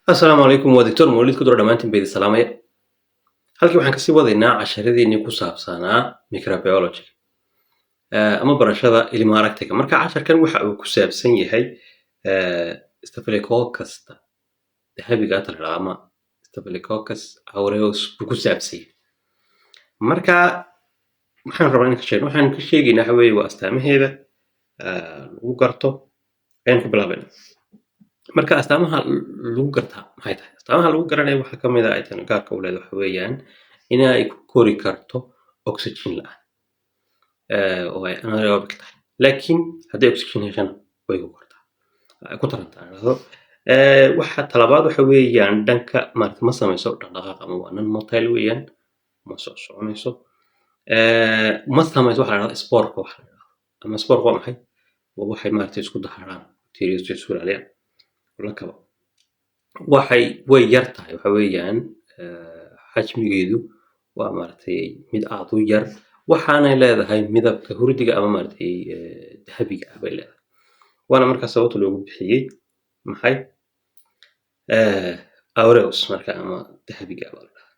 Asalaamu calaykum, waa Doctor Mawlid Kudro. Dhammaantiin baa idin salaamaya. Halkii waxaan kasii wadaynaa casharadeenii ku saabsanaa microbiology ama barashada ilma aragtiga. Marka casharkan waxa uu ku saabsan yahay Staphylococcus dahabiga ta la dhahdo ama Staphylococcus aureus buu ku saabsan yahay. Marka maxaan rabaa in ka sheegno? Waxaan ka sheegaynaa waxa weeye waa astaamaheeda lagu garto ayaan ku bilaabayna. Marka astaamaha lagu gartaa maxay tahay? Astaamaha lagu garanaya waxaa ka mid ah ay tan gaarka u leedahay waxa weeyaan inay ku kori karto oxygen la'aan oo ay anaerobic tahay, laakiin hadday oxygen heshana way ku kortaa, ay ku tarantaa aan idhaahdo. Waxa talabaad waxa weeyaan dhanka maarata ma samayso dhaqdhaqaaq ama waa non motile weeyaan, ma soconayso. Ma samayso waxa la dhahdo sporeka. Waxa la dhahdo ama sporeka waa maxay? Waa waxay maarata isku daharaan bacteria, isku ilaaliyaan la kaba. Waxay way yar tahay, waxa weeyaan xajmigeedu waa maaragtay mid aad u yar, waxaanay leedahay midabka hurdiga ama maaragtay dahabiga ah bay leedahay. Waana markaa sababta loogu bixiyey maxay aureus marka ama dahabiga baa la dhahaa.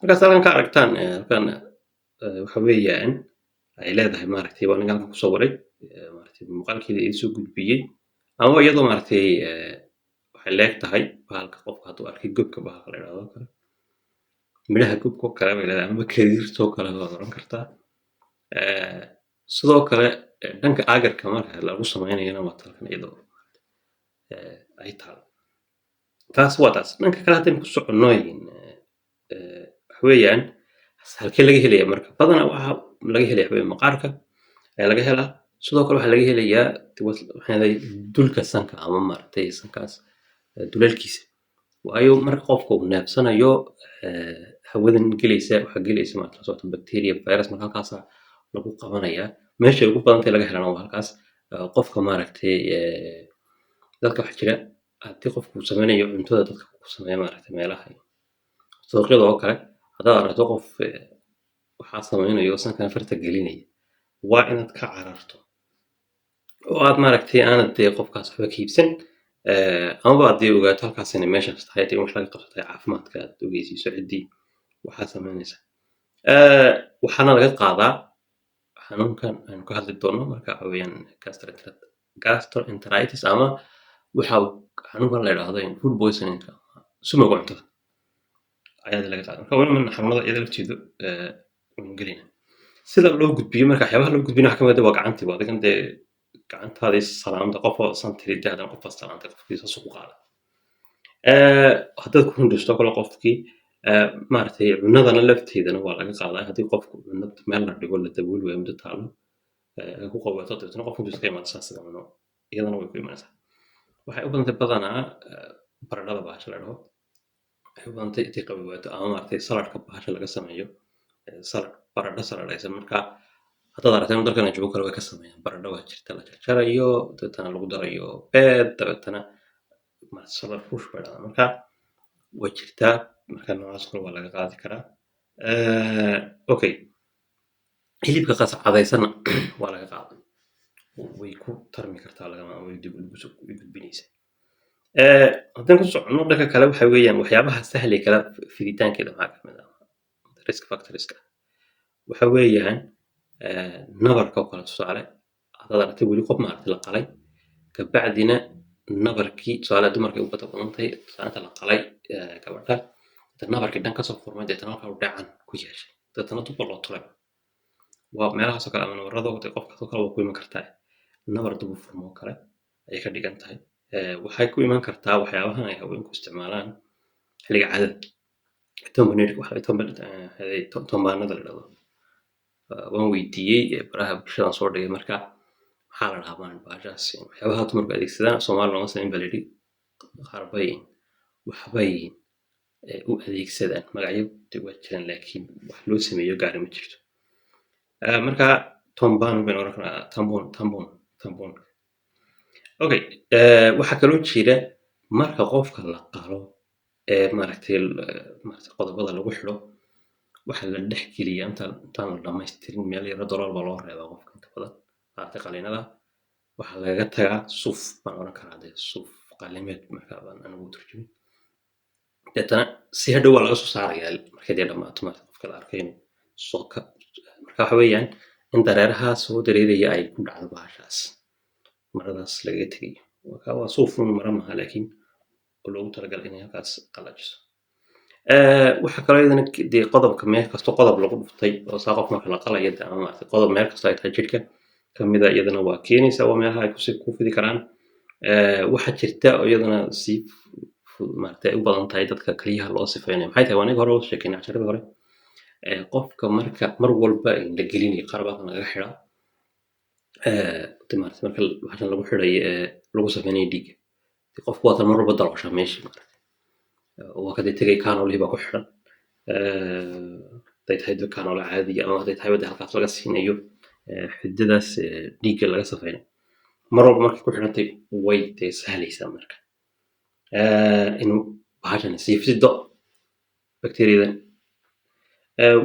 Markaas halkan ka aragtaan halkan waxa weeyaan ay leedahay maaragtay waa ninka halkan kusoo waray maaragtay muuqaalkeeda idin soo gudbiyey ama iyadoo maaragtay waxay leeg tahay bahalka qofka hadduu arkay gobka, bahalka la idhahdo kale, midhaha gobka oo kale bay leedahay ama kariirtoo kale waad oran kartaa. Sidoo kale dhanka agarka marka lagu samaynayana waa talkan iyadoo ay taalo. Taas waa taas. Dhanka kale haddaynu ku soconno, waxa weeyaan halkee laga helaya? Marka badanaa waxaa laga helaya waxa weeye maqaarka ayaa laga helaa. Sidoo kale waxaa laga helayaa maxaa yeelay dulka sanka ama maaragtay sankaas duleelkiisa, waayo marka qofka uu neefsanayo hawadan gelaysa waxaa gelaysa maaragtay la socota bacteria, virus. Marka halkaasa lagu qabanayaa. Meesha ugu badantay laga helana waa halkaas. Qofka maaragtay dadka waxaa jira haddii qofku uu sameynayo cuntada dadka ku sameeya maaragtay meelaha suuqyada oo kale, haddaad aragto qof waxaa sameynayo sankan farta gelinaya, waa inaad ka cararto oo aad maaragtay aanad dee qofkaas waxba ka iibsan amaba aad dee ogaato halkaas inay meeshaas tahay, dee in wax laga qabto tahay, caafimaadka aad ogeysiiso ciddii waxaa sameynaysa. Waxaana laga qaadaa xanuunkan aynu ka hadli doono. Marka waxa weeyaan gastroenteritis ama waxa uu xanuunkan la yidhaahdo food poisoning, sumowga cuntada ayaa laga qaada. Marka weli xanuunada iyada lafteedu waynu gelayna sida loo gudbiyo. Marka waxyaabaha loo gudbina waxa kamid ah waa gacantii, waa adigan dee gacantaadii salaamta qof oo san tiri dee haddana qof baad salaamtay, qofkii saas ku qaada. Haddaad ku hindhisto kale qofkii maaragtay cunadana lafteedana waa laga qaadaa. Haddii qofku cunad meel la dhigo la dabooli waayo muddo taalo ay ku qabato, dabeetana qofku intuu iska imaado saas iska cuno, iyadana way ku imanaysaa. Waxay u badantay badanaa baradhada bahasha la dhaho waxay u badantay intay qabowaato ama maaragtay saladka bahasha laga sameeyo, salad, baradho saladhaysan. Marka haddaad aragteen dalkan aan joogo kale way ka sameeyaan. Baradho waa jirta la jarjarayo, dabeetana lagu darayo beed, dabeetana salad rush bay dhahdaa. Marka way jirtaa. Marka noocaas kale waa laga qaadi karaa. Okay, hilibka qasacadaysana waa laga qaaday, way ku tarmi kartaa, lagama way dib ugu soo gudbinaysaa. Haddaan ku soconno dhanka kale, waxa weeyaan waxyaabaha sahli kara fiditaankeeda maxaa kamid ah? Risk factorska waxa weeyaan nabarka oo kale. Tusaale, haddaad aragtay weli qof maaragtay la qalay, kabacdina nabarkii, tusaale dumarkay u badan tahay, tusaale inta la qalay gabadha inta nabarkii dhan kasoo furmay, deetana halkaa uu dheecan ku yeeshay, deetana dubba loo tulay, waa meelahaas oo kale ama nabarada dee qofkaas oo kale waa ku iman kartaa. Nabar dib u furmo oo kale ayay ka dhigan tahay. Waxay ku iman kartaa waxyaabahan ay haweenku isticmaalaan xilliga caadada, tamponada la dhahdo. Waan weydiiyey baraha bulshadan soo dhigay. Marka maxaa la dhahaa baan bahashaas waxyaabaha dumarku adeegsadaan? Soomaali looma samayn baa la yidhi, qaar bay waxbay u adeegsadaan, magacyo de waa jiraan, laakiin wax loo sameeyo gaari ma jirto. Marka tampon baynu oran karnaa, tampon, tampon, tampon. Okay, waxaa kaloo jira marka qofka la qalo ee maaragtay maaragtay qodobada lagu xidho, waxaa la dhex geliyaa intaan la dhamaystirin meel yaro dalool baa loo reebaa qofka inta badan maaragtay qaliinada. Waxaa lagaga tagaa suuf baan oran karaa dee, suuf qalimeed marka baan anigu turjumin. Deetana si hadhow waa laga soo saarayaa markay dee dhammaato, maarata, qofka la arkay inuu soo ka. Marka waxa weeyaan in dareeraha soo dareeraya ay ku dhacdo bahashaas, maradaas lagaga tegayo. Marka waa suufun, mara maaha, laakiin oo loogu talagalay inay halkaas qalajiso. Waxaa kaloo iyadana dee qodobka meel kasto qodob lagu dhuftay oo saa qof marka la qalayo dee, ama maaragtay qodob meel kasta ay tahay jidhka kamida, iyadana waa keenaysaa, waa meelaha ay kusi ku fidi karaan. Waxaa jirta oo iyadana sii maaragtay ay u badan tahay dadka kaliyaha loo sifeynayo. Maxay tahay? Waa aniga hore u sheekeynay casharadii hore. Qofka marka mar walba la gelinayo qalab halkan lagaga xiraa, maaragtay, marka waxaan lagu xirayo ee lagu sifeynayo dhiigga, qofku waa tan mar walba dalooshaa meeshii, maaragtay, waa kadee tegay cannula-hii baa ku xiran. Hadday tahay cannula caadiga ama hadday tahay wadda halkaas laga siinayo xididadaas dhiigga laga safeynayo, mar walba markay ku xirantay way dee sahlaysaa marka inuu bahashan sii fido bacteriyadan.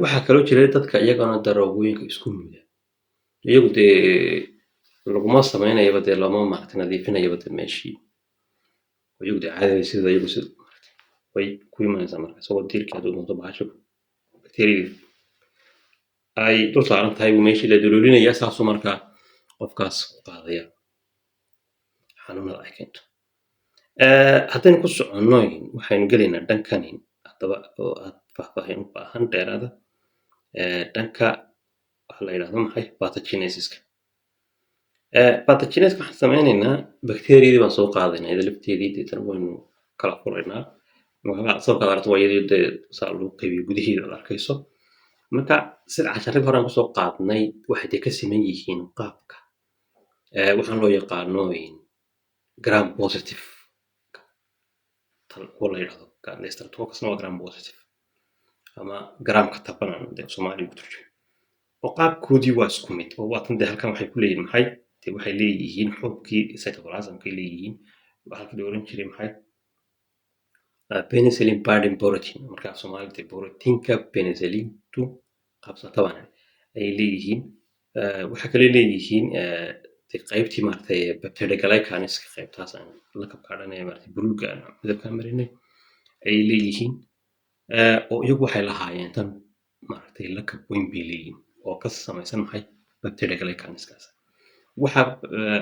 Waxaa kaloo jira dadka iyagana daroogooyinka isku muda, iyagu dee laguma sameynayaba, dee lama, maaragtay, nadiifinayaba dee meeshii. Iyagu dee caadada sida iyagu si way ku imanaysaa marka isagoo diirkii hadduu doonto bahasha bacteriyadii ay dul saaran tahay buu meeshii la daloolinayaa, saasuu markaa qofkaas ku qaadaya xanuunada ay keento. Haddaynu ku soconno, waxaynu gelaynaa dhankan haddaba oo aad faahfaahin u baahan dheeraada, dhanka waxa la yidhahdo maxay, pathogenesiska. Pathogenesis waxaan sameynaynaa bacteriyadii baan soo qaadaynaa iyada lafteedii, deetana waynu kala furaynaa. Sababka aad aragto waa iyadii dee saa loo qaybiyo gudaheeda aad arkayso. Marka sida casharadii hore aan kusoo qaadnay, waxay dee ka siman yihiin qaabka waxaan loo yaqaano gram positive, kuwa la yidhahdo streptococcusna waa gram positive ama gramka taban aan dee Soomaaliga ku turjumo, oo qaabkoodii waa isku mid, oo waatan dee halkan waxay ku leeyihiin maxay, dee waxay leeyihiin xuubkii cytoplasmkay leeyihiin, halkii la oran jiray maxay, penicillin binding protein. Marka Soomaaliga dee borotiinka penicillintu qabsata baan ayay leeyihiin. Waxaa kaloo leeyihiin dee qaybtii, maaragtay, peptidoglycaniska, qaybtaas aan lakabka dhan ee, maaragtay, buluugga aan midabka marinay ayay leeyihiin. Oo iyagu waxay lahaayeen tan, maaragtay, lakab weyn bay leeyihiin oo ka samaysan maxay, peptidoglycaniskaas. Waxa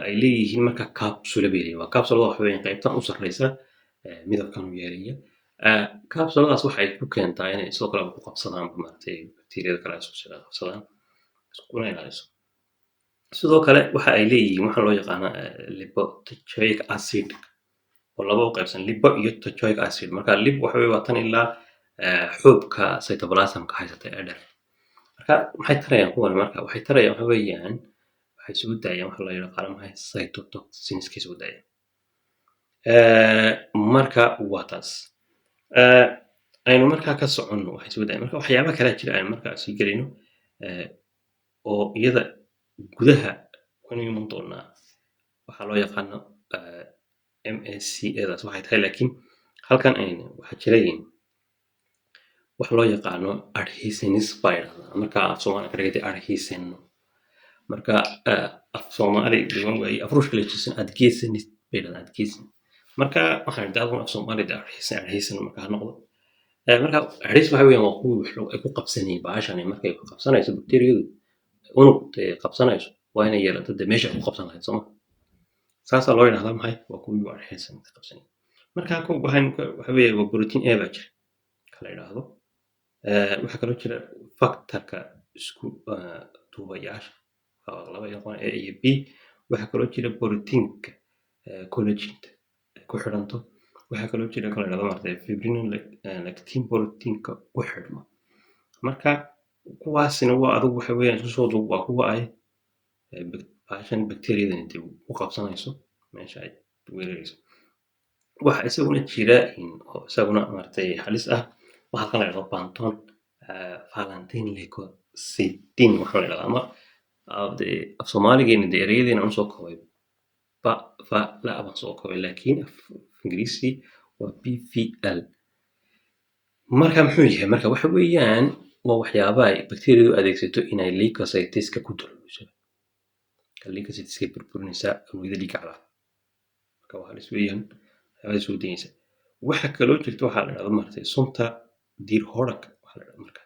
ay leeyihiin marka capsule bay leeyihiin. Waa capsulada, waxa weeyaan qaybtan u sarreysa midabkan u yeelaya. Capsuladaas waxay ku keentaa inay sidoo kale ku qabsadaan, maaragtay, bakteeriyada kale ay isku sii qabsadaan iskuna ilaaliso. Sidoo kale waxa ay leeyihiin waxa loo yaqaano lipoteichoic acid oo laba u qaybsan, lipo iyo teichoic acid. Marka lip waxa weeye waa tan ilaa xuubka cytoplasmka haysata ee dheer. Marka maxay tarayaan kuwan? Marka waxay tarayaan waxa weeyaan waxay soo daayaan waxa loo yaqaano maxay, cytotoxinskay soo daayaan. Marka waa taas. Aynu markaa ka soconno, waxay soo daayaan. Marka waxyaaba kalaa jira aynu markaa sii gelayno oo iyada gudaha waynu iman doonaa waxaa loo yaqaano MACA daas waxay tahay, laakiin halkan aynu waxaa jira wax loo yaqaano adhesins baa yidhahdaa. Marka af Soomaali ka dhigtay adhesino, marka af Soomaali dhiman waaye, af Ruushka la jisan adhesin bay yidhahdaan, adhesin. Marka waxaan idhi af Soomaali adhesin, adhesin marka ha noqdo. Marka adhesin waxa weeyaan waa kuwii wax ay ku qabsanayeen bahashan. Markay ku qabsanayso bakteeriyadu unug dee qabsanayso, waa inay yeelato dee meesha ay ku qabsan lahayd, sooma? Saasaa loo yidhahdaa maxay, waa kuwii adhesin qabsanayay. Marka waxaan waxa weeye waa protein A baa jira kala yidhaahdo. Waxaa kaloo jira factorka isku duubayaasha, laba noqon A iyo B. Waxaa kaloo jira proteinka collagen-ta ay ku xidhanto. Waxaa kaloo jira kala yidhahdo, maaragtay, fibronectin proteinka ku xidhmo. Marka kuwaasina waa adigu waxa weeyaan isku soo duub, waa kuwa ay bahashan bacteriyadan intay ku qabsanayso meesha ay weerarayso. Waxa isaguna jira oo isaguna, maaragtay, halis ah waxa kan la yidhahdo Panton Valentin leukocidin waxaa la yidhahdaa, ama af Soomaaligeena dee erayadeena aan soo koobay ba fa la baan soo koobay, laakiin af Ingiriisi waa PVL. Marka muxuu yahay? Marka waxa weeyaan waa waxyaabaha ay bakteeriyadu adeegsato inay leukocyteska ku dalooliso. Leukocyteska burburinaysaa unugyada dhiigga cad. Marka waa halis weeyaan waxyaabaha soo daynaysa. Waxa kaloo jirta waxaa la dhahda, maaragtay, sunta diir horanka waxaa la dhahda marka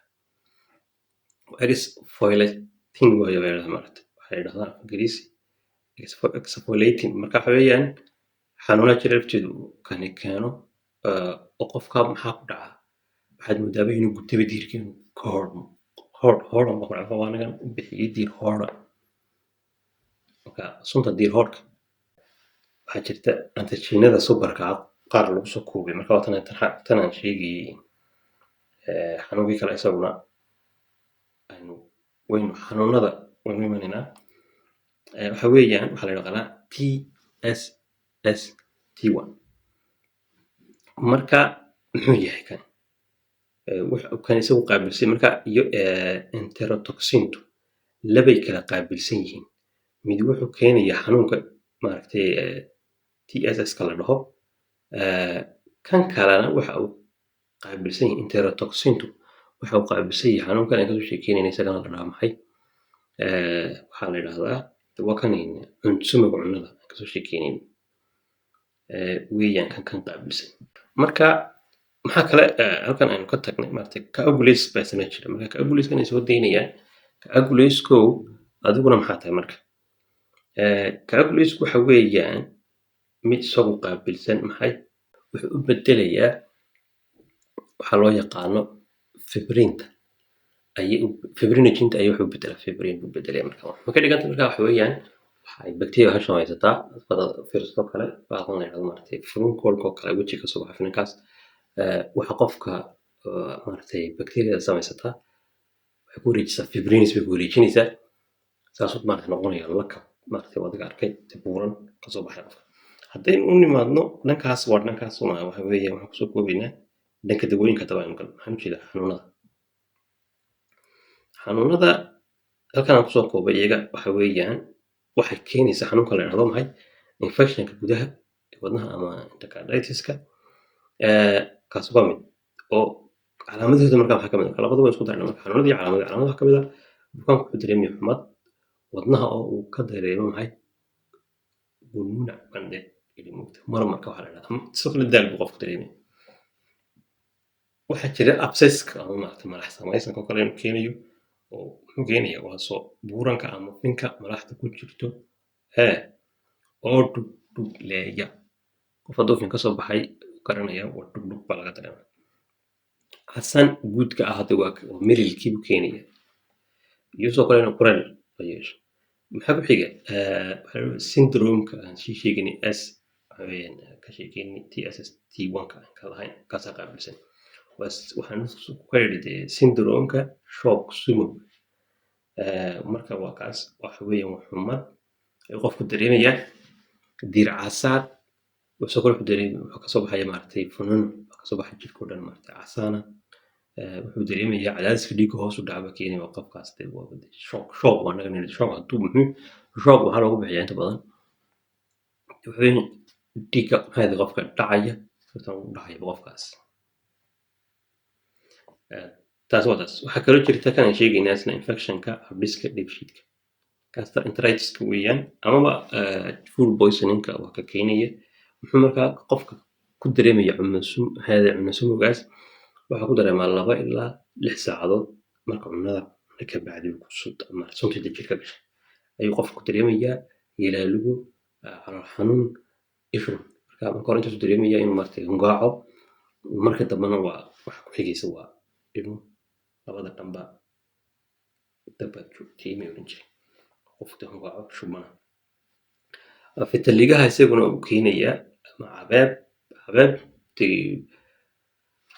exfoliating waayo la dhahdaa, maaragtay, waxay dhahdaa af Ingiriisi exfoliating. Marka waxa weeyaan xanuunaa jira lafteedu kani keeno, oo qofka maxaa ku dhaca? Waxaad moodaaba inuu gubtaba diirka, inuu ka hormo horan baa ku dhaca. Waa anagan u bixiyey diir horan. Marka sunta diir hoorka waxaa jirta antigenada subarka ah qaar lagu soo koobay. Marka waa tan aan sheegayey. Xanuunkii kale isaguna aynu waynu xanuunada waynu imanaynaa. Waxa weeyaan waxaa la yaqaanaa TSST 1. Marka muxuu yahay kan? Wuxuu kan isagu qaabilsan marka iyo enterotoxintu labay kala qaabilsan yihiin. Mid wuxuu keenayaa xanuunka, maaragtay, TSS ka la dhaho. Kan kalena waxa uu qaabilsan yahay, enterotoxintu waxa uu qaabilsan yahay xanuunkan aan kasoo sheekeynayna. Isagana la dhahaa maxay? Waxaa la yidhahdaa waa kan sumaga cunnada aan kasoo sheekeynayna weeyaan kan qaabilsan. Marka maxaa kale halkan aynu ka tagnay, maaragtay? Coagulase baa isna jira. Marka coagulase-kan ay soo daynayaan, coagulase-kow adiguna maxaa tahay? Marka coagulase waxa weeyaan mid isagu qaabilsan maxay? Wuxuu u bedelayaa waxaa loo yaqaano fibrinta ayay fibrinogenta ayay wuxuu bedelaa, fibrin buu bedelaya. Marka waxay ka dhiganta, marka waxa weeyaan waxa ay bacteria hashan haysataa fiirsato kale baalkan la yidhahdo, maaragtay, furunkoolka oo kale wejiga kasoo baxa finankaas. Waxa qofka, maaragtay, bacteriada samaysataa waxay ku wareejisaa fibrins bay ku wareejinaysaa. Saasuu, maaragtay, noqonaya lakab, maaragtay, adiga arkay buuran kasoo baxay qofka. Haddaynu u nimaadno dhankaas, waa dhankaas una waxa weeye waxaan kusoo koobaynaa dhanka dawooyinka. Haddaba aynu galno, maxaan ujeedaa xanuunada halkan aan kusoo koobay iyaga. Waxa weeyaan waxay keenaysaa xanuunka la yidhahdo maxay? Infectionka gudaha ee wadnaha ama endocarditis-ka. Kaas waa mid oo calaamadahooda. Marka maxaa kamid ah? Labada waa isku darna. Marka xanuunada iyo calaamadaha, calaamadaha waxaa kamid ah bukaanku wuxuu dareemaya xumad, wadnaha oo uu ka dareemo maxay? Gunuunac bandhe mugta marmarka waxaa la yidhahdaa. Sidoo kale daal buu qofku dareemaya. Waxaa jira abscesska ama, maaragtay, malax samaysanka oo kale inuu keenayo, oo muxuu keenaya? Waa soo buuranka ama finka malaxda ku jirto hee oo dhugdhugleeya. Qof hadduu fin kasoo baxay garanaya, waa dhugdhug baa laga dareema. Casan guudka ah hadda waa mililkii buu keenaya, iyo sidoo kale inuu kuleyl la yeesho. Maxaa ku xiga? Syndrome-ka aan sii sheeganay, S waxa weeyaan ka sheekeynay TSST 1 ka aan ka lahayn, kaasaa qaabilsan. Waxaan ku yidhi dee syndrome-ka shock sumowga. Marka waa kaas. Waxa weeyaan waa xumad ayuu qofku dareemayaa, diir casaad. Sidoo kale wuxuu dareemi, wuxuu kasoo baxaya, maaragtay, funun baa kasoo baxay jirka oo dhan, maaragtay, casaana. Wuxuu dareemayaa cadaadiska dhiigga hoos u dhaca baa keenaya. Waa qofkaas dee waa shock. Shock waa naga nidhi. Shock hadduu muxuu shock waxaa loogu bixiyaa inta badan wuxuu weeyaan dhiigga, maxaa yidhi, qofka dhacaya sababtan uu dhacaya qofkaas. Taas waa taas. Waxaa kaloo jirta kan aan sheegaynaa isna, infectionka habdhiska dheefshiidka, gastroenteritis-ka weeyaan, amaba food poisoningka waa ka keenaya. Muxuu markaa qofka ku dareemaya cunasumowgaas? Waxaa ku dareemaa 2 ilaa 6 saacadood marka cunada ka bacdi sunta jirka gashay ayuu qofka ku dareemayaa yalaalugo, calool xanuun, ishuban. Marka hore intaasuu dareemaya inuu, maaragtay, hungaaco. Marka dambena waa waxa ku xigaysa waa inuu labada dhanba daba joogtay oran jiray qofka hungaaco, shubmana. Vitiligaha isaguna uu keenayaa ama cabeeb. Cabeeb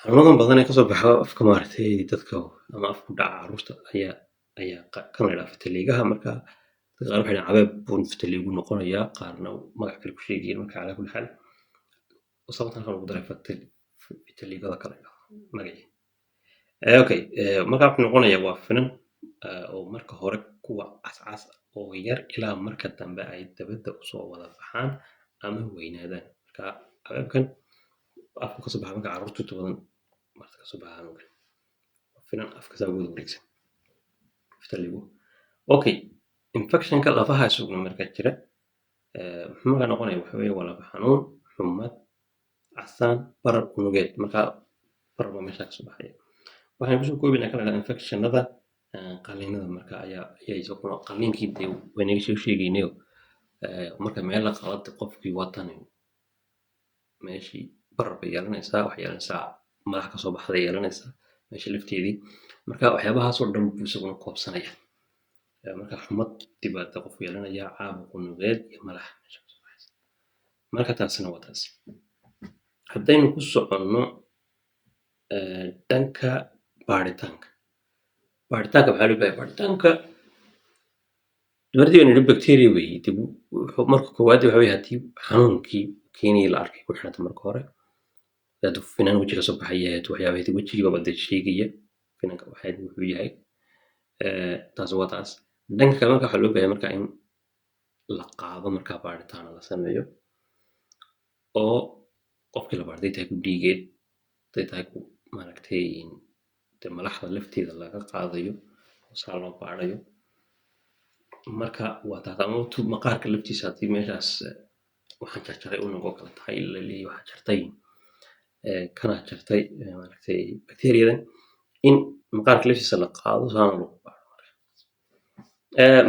xanuunadan badan ee kasoo baxa afka, maaragtay, dadka ama afku dhaca carruurta ayaa kan la yidhaha vitiligaha. Marka dadka qaar waxay dhahaan cabeeb buu vitiligu noqonayaa, qaarna magac kale ku sheegayeen. Marka calaa kulli xaal sababtan halkan ugu daray vitiligada kale magacii. Okay, marka wuxuu noqonayaa waa finan oo marka hore kuwa cascas oo yar ilaa marka dambe ay dabadda usoo wada baxaan ama weynaadaan. Marka cabeebkan afka kasoo baxa marka carruurta inta badan marka kasoo baxa xanuunkan finan afka saa ugu wada wareegsan, vitiligo. Okay, infectionka lafaha isaguna markaa jira, muxuu markaa noqonaya? Waxa weeye waa lafa xanuun, xumad. Casaan, barar unugeed, marka barar baa meesha kasoo baxaya. Waxaan kusoo koobinaa kala infectionada qaliinada. Marka ayaa isaguna qaliinkii dee waynaga soo sheegaynayo, marka meel la qalada qofkii watan meeshii barar bay yeelanaysaa, waxay yeelanaysaa madax kasoo baxday yeelanaysaa meesha lafteedii. Marka waxyaabahaasoo dhan buu isaguna koobsanaya. Marka xumad dibata qofku yeelanaya, caabuq unugeed iyo madax meesha kasoo baxaysa. Marka taasina waa taas. Haddaynu ku soconno dhanka baaritaanka, baaritaanka maxaa loo bahay? Baaritaanka markii aynu nidhi bacteria weeye dee, marka koowaad waxa weye haddii xanuunkii keenayay la arkay ku xiranta. Marka hore hadduu finan weji kasoo baxaya, hadduu waxyaaba wejigii baba dee sheegaya finanka waxa wuxuu yahay. Taas waa taas. Dhanka kale marka waxaa loo bahay marka in la qaado, markaa baaritaana la sameeyo oo qofkii la baartay tahay ku dhiigeed, haday tahay ku maaragtay dee malaxda lafteeda laga qaadayo oo saa loo baarayo. Marka waa taas. Ama maqaarka laftiisa haddii meeshaas waxaan jarjaray unug oo kale tahay la leeyahay, waxaa jartay kana jartay maaragtay bacteriadan, in maqaarka laftiisa la qaado saana lagu baaro.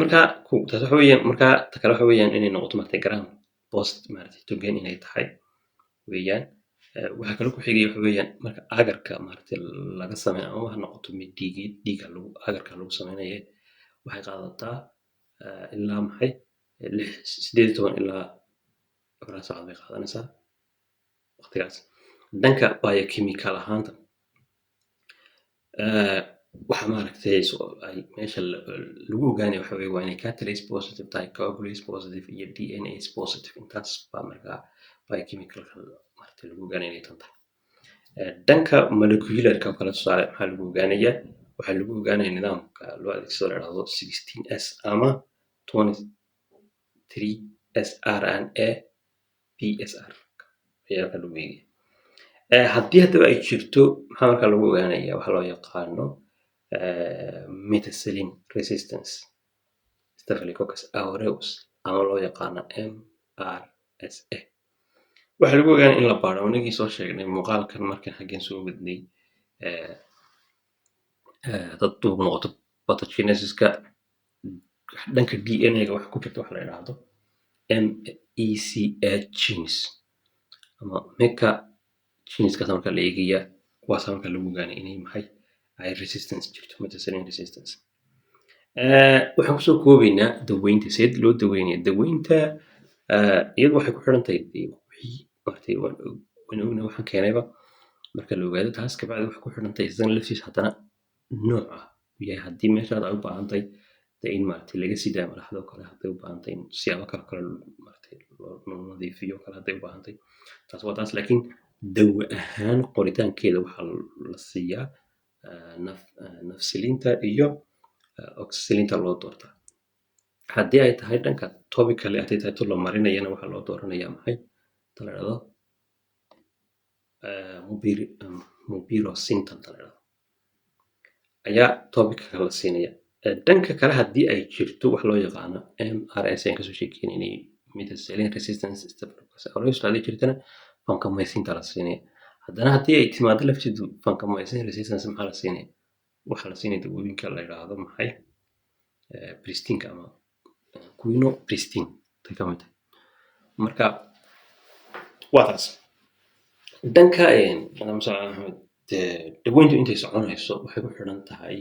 Marka taas waxa weeyaan. Marka ta kale waxa weeyaan inay noqoto maaragtay gram post maaragtay togan inay tahay weeyaan. Waxaa kaloo ku xigaya waxa weeyaan marka agarka maaragtay laga sameeyo ama ha noqoto mid dhiigeed, dhiigga lagu agarka lagu sameynaya, waxay qaadataa ilaa maxay lix 18 ilaa 4 saacadood bay qaadanaysaa waqtigaas. Dhanka biochemical ahaanta waxa maaragtay ay meesha lagu ogaanaya waxa weeye waa inay catalase positive tahay, coagulase positive iyo DNase positive. Intaas baa markaa biochemicalka maaragtay lagu ogaanaya inay tan tahay. Dhanka molecularka oo kale tusaale maxaa lagu ogaanayaa? Waxaa lagu ogaanaya nidaamka loo adeegsado la dhahdo 16S ama 23S RNA PCR ayaa halkaa lagu eegaya. Haddii haddaba ay jirto, maxaa markaa lagu ogaanaya? Waxaa loo yaqaano methicillin resistance Staphylococcus aureus ama loo yaqaano MRSA. Waxaa lagu ogaanaya in la baaro anagii soo sheegnay muuqaalkan markaan xaggan soo wadnay dad duub noqoto pathogenesiska. Dhanka DNA-ga waxa ku jirta waxa la yidhaahdo MECA genes ama MECA geneskaas markaa la eegaya, kuwaas markaa lagu ogaanaya inay maxay ay resistance jirto, methicillin resistance. Waxaan kusoo koobaynaa daweynta. Seed loo daweynaya daweynta? Iyadu waxay ku xiran tahay dee wixii maaragtay waan ognahay waxaan keenayba. Marka la ogaado taas kabacdi waxay ku xiran tahay isagana laftiisa haddana nooca uu yahay. Haddii meeshaad ay u baahan tahay dee in maaragtay laga sii daayo malaxda oo kale, hadday u baahan tahay in siyaabo kale kale maaragtay loo nadiifiyo kale hadday u baahan tahay, taas waa taas. Laakiin dawo ahaan qoritaankeeda waxaa la siiyaa nafsilinta iyo oxacillinta loo doortaa. Haddii ay tahay dhanka topical, hadday tahay tu la marinayana, waxaa loo dooranaya maxay ta la dhahdo mupirocin ta la dhahdo ayaa topical la siinaya. Dhanka kale haddii ay jirto wax loo yaqaano MRSA aan kasoo sheekeynay, methicillin resistance Staphylococcus aureus haddii jirtana, vancomycin la siinaya. Haddana haddii ay timaado lafteedu vancomycin resistance, maxaa la siinaya? Waxaa la siinaya dawooyinka la yidhaahdo maxay pristinka ama quinupristin tay ka mid tahay. Marka waa taas. Dhanka allahuma salli ala Maxamed, daweyntu intay soconayso waxay ku xidhan tahay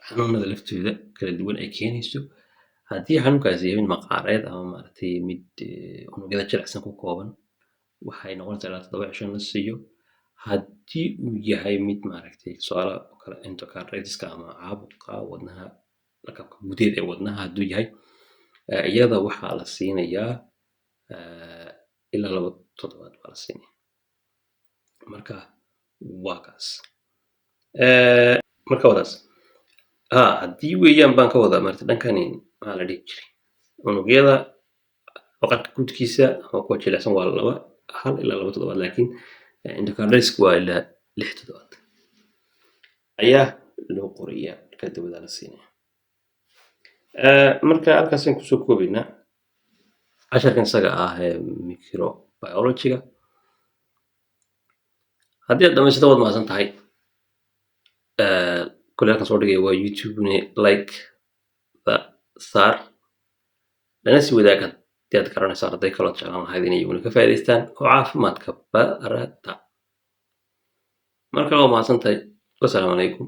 xanuunada laftooda kala duwan ay keenayso. Haddii xanuunkaasi yahay mid maqaareed ama maaragtay mid unugyada jilicsan ku kooban, waxay noqonaysaa ilaa 7 cisho in la siiyo. Haddii uu yahay mid maaragtay tusaale oo kale endocarditis-ka ama caabuqa wadnaha, lakabka gudeed ee wadnaha hadduu yahay, iyada waxaa la siinayaa ilaa 2 toddobaad baa la siinaya. Marka waa kaas. Marka waa taas. Ha haddii weeyaan baan ka wadaa maaragtay dhankani maxaa la dhihi jiray unugyada maqaarka guudkiisa ama kuwa jilicsan waa laba 1 ilaa 2 toddobaad, laakiin endocarditis waa ilaa 6 toddobaad ayaa loo qorayaa marka dawada la siinaya. Marka halkaasaan kusoo koobaynaa casharkan isaga ah ee microbiology-ga. Haddii aad dhamaysato, waad mahadsan tahay. Kule halkan soo dhigaya waa YouTube ne, like da saar, lana sii wadaag haddii aad garanayso arday kaloo jeclaan lahayd inay iyaguna ka faa'iidaystaan oo caafimaadka barata. Marka waa mahadsan tahay. Wasalaamu calaykum.